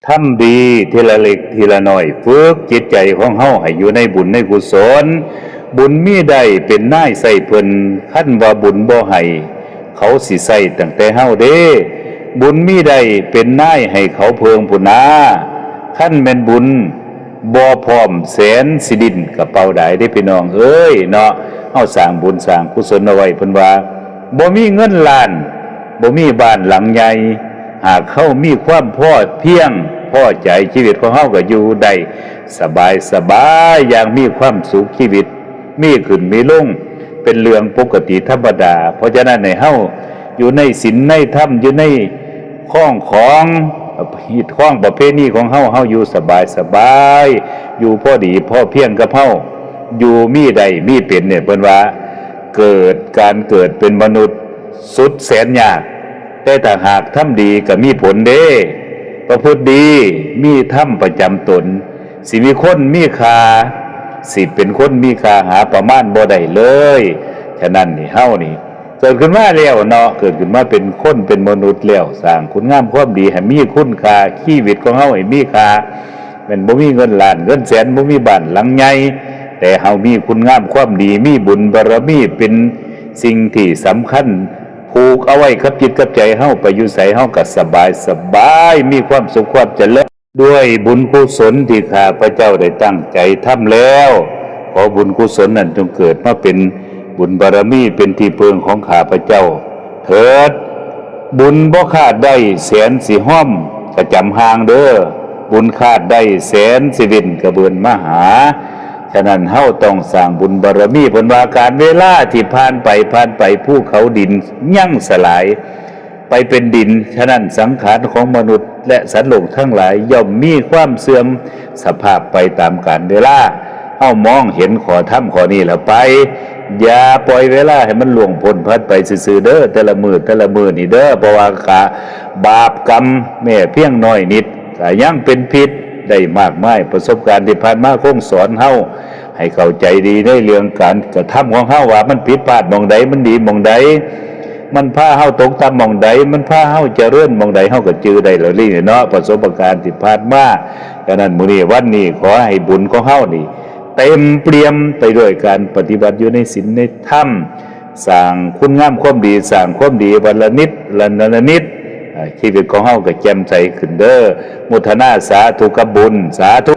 ທຳດີທີລະເລັກທີລະນ້ອຍ, ຝຶກຈິດໃຈຂອງເຮົາໃຫ້ຢູ່ໃນບຸນໃນກຸສົນ. ບຸນມີໄດ້ເປັນນາຍໃຊ້ເພິ່ນ, ຄັນວ່າບຸນບໍ່ໃຫ້ ເຂົາຊິໃຊ້ຕັ້ງແຕ່ເຮົາເດ້. ບຸນມີໄດ້ເປັນນາຍໃຫ້ເຂົາເພິ່ງພຸ້ນນາ. ຄັນແມ່ນບຸນບໍ່ພ້ອມ, ແສນຊິດິ້ນກະເປົ່າດາຍເດ້ ພີ່ນ້ອງເອີຍເນາະ. ເຮົາສ້າງບຸນສ້າງກຸສົນເອົາໄວ້, ເພິ່ນວ່າ ບໍ່ມີເງິນລ້ານ, ບໍ່ມີບ້ານຫຼັງໃຫຍ່, ຫາກເຮົາມີຄວາມພໍພຽງພໍໃຈ, ຊີວິດຂອງເຮົາກໍຢູ່ໄດ້ສະບາຍໆ ຢ່າງມີຄວາມສຸກ, ຊີວິດມີຂຶ້ນມີລົງ ເປັນເລື່ອງປົກກະຕິທຳມະດາ. ເພາະສະນັ້ນ ໃຫ້ເຮົາຢູ່ໃນສິນໃນທຳ, ຢູ່ໃນຄອງຂອງຮີດຄອງປະເພນີຂອງເຮົາ, ເຮົາຢູ່ສະບາຍໆ, ຢູ່ພໍດີພໍພຽງກັບເຮົາ, ຢູ່ມີໄດ້ມີເປັນນີ້ ເພິ່ນວ່າ ເກີດ ການເກີດເປັນມະນຸດສຸດແສນຍາກ, ແຕ່ຖ້າຫາກທຳດີກໍມີຜົນເດ້. ປະພຶດດີ ມີທຳປະຈຳຕົນ, ຊິມີຄົນມີຄ່າ, ຊິເປັນຄົນມີຄ່າ ຫາປະມານບໍ່ໄດ້ເລີຍ. ສະນັ້ນນີ້ ເຮົານີ້ເກີດຂຶ້ນມາແລ້ວເນາະ, ເກີດຂຶ້ນມາເປັນຄົນເປັນມະນຸດແລ້ວ, ສ້າງຄຸນງາມຄວາມດີໃຫ້ມີຄຸນຄ່າ, ຊີວິດຂອງເຮົາໃຫ້ມີຄ່າ. ແມ່ນບໍ່ມີເງິນລ້ານເງິນແສນ, ບໍ່ມີບ້ານຫຼັງໃຫຍ່, ແຕ່ເຮົາມີຄຸນງາມຄວາມດີ, ມີບຸນບາລະມີເປັນສິ່ງທີ່ສຳຄັນ, ຜູກເອົາໄວ້ກັບຈິດກັບໃຈເຮົາ, ໄປຢູ່ໃສເຮົາກໍສະບາຍສະບາຍ, ມີຄວາມສຸກຄວາມຈະເລີນ. ດ້ວຍບຸນກຸສົນທີ່ຂ້າພະເຈົ້າໄດ້ຕັ້ງໃຈທຳແລ້ວ, ຂໍບຸນກຸສົນນັ້ນຈົ່ງເກີດມາເປັນບຸນບາລະມີ, ເປັນທີ່ເພິ່ງຂອງຂ້າພະເຈົ້າເຖີດ. ບຸນບໍ່ຄາດໄດ້ແສນຊິຮອມກະຈຳຫ່າງເດີ, ບຸນຄາດໄດ້ແສນຊິວິນກະເບືອນມາຫາ. ສະນັ້ນ ເຮົາຕ້ອງສ້າງບຸນບາລະມີ. ເພິ່ນວ່າ ການເວລາທີ່ຜ່ານໄປ ຜ່ານໄປ, ພູເຂົາດິນຍັງສະຫຼາຍໄປເປັນດິນ. ສະນັ້ນ ສັງຂານຂອງມະນຸດ ແລະ ສັດໂລກທັງຫຼາຍ ຍ່ອມມີຄວາມເສື່ອມສະພາບໄປຕາມການເວລາ. ເຮົາມອງເຫັນຂໍ້ທຳຂໍ້ນີ້ແລ້ວໄປ, ຢ່າປ່ອຍເວລາໃຫ້ມັນລ່ວງພົ້ນຜ່ານໄປຊື່ໆເດີ, ແຕ່ລະມື້ແຕ່ລະມື້ນີ້ເດີ, ເພາະວ່າກະບາບກຳແມ້ພຽງໜ້ອຍນິດ ກະຍັງເປັນພິດໄດ້ມາກມາຍ. ປະສົບການທີ່ຜ່ານມາຄົງສອນເຮົາໃຫ້ເຂົ້າໃຈດີໃນເລື່ອງການກະທຳຂອງເຮົາ ວ່າມັນຜິດພາດໝ່ອງໃດ, ມັນດີໝ່ອງໃດ, ມັນພາເຮົາຕົກຕ່ຳໝ່ອງໃດ, ມັນພາເຮົາຈະເລີນໝ່ອງໃດ, ເຮົາກໍຈື່ໄດ້ແລ້ວນີ້ເນາະ. ປະສົບປະການທີ່ຜ່ານມາ, ສະນັ້ນ ມື້ນີ້ວັນນີ້ ຂໍໃຫ້ບຸນຂອງເຮົານີ້ເຕັມປ່ຽມໄປດ້ວຍການປະຕິບັດຢູ່ໃນສິນໃນທຳ, ສ້າງຄຸນງາມຄວາມດີ, ສ້າງຄວາມດີວັນລະນິດ ລະນະລະນິດ, ເອີ ຊີວິດຂອງເຮົາກໍແຈ່ມໃສຂຶ້ນເດີ. ໂມທະນາສາທຸກັບບຸນ, ສາທຸ.